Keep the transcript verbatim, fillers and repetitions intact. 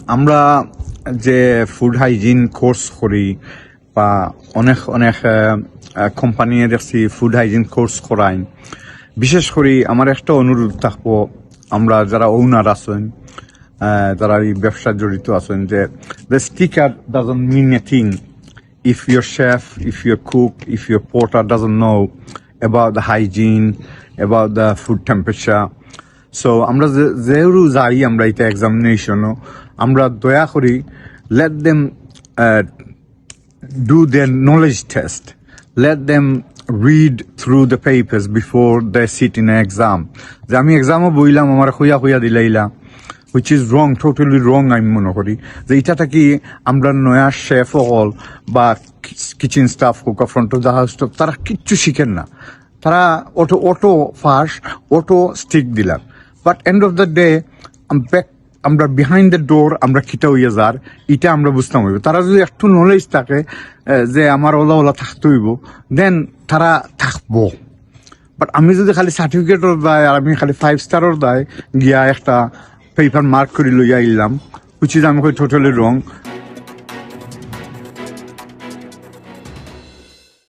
আমরা যে food hygiene course করি বা অনেক অনেক কোম্পানি দেখছি ফুড হাইজিন কোর্স করাইন, বিশেষ করি আমার একটা অনুরোধ থাকবো, আমরা যারা ওনার আছেন, আহ, যারা এই ব্যবসায় জড়িত আছেন, যে the sticker doesn't mean a thing if your chef, if your cook, if your porter doesn't know about the hygiene, about the food temperature. So আমরা যে যেরু যাই আমরা এটা এক্সামিনেশনও, আমরা দয়া করি let them do their knowledge test, let them read through the papers before they sit in an exam. যে আমি এক্সামও বইলাম, আমার খুইয়া খুইয়া দিলাইলা, which is wrong, totally wrong। আমি মনে করি যে এটা থাকি আমরা নয়া শেফ অকল বা কিচেন স্টাফ হোক, front of the house staff, তারা কিচ্ছু শিখেন না। তারা auto auto first auto stick দিলাম, but end of the day back আমরা বিহাইন্ড দ্য ডোর আমরা কিতা হইয়া যার, এটা আমরা বুঝতাম হইব। তারা যদি একটু নলেজ থাকে, আহ, যে আমার ওলা ওলা থাকতে হইব, দেন তারা থাকবো। বাট আমি যদি খালি সার্টিফিকেটর দায় আর আমি খালি ফাইভ স্টারর দায় গিয়া একটা পেপার মার্ক করি লইয়া আইলাম, which is আমি কই totally wrong।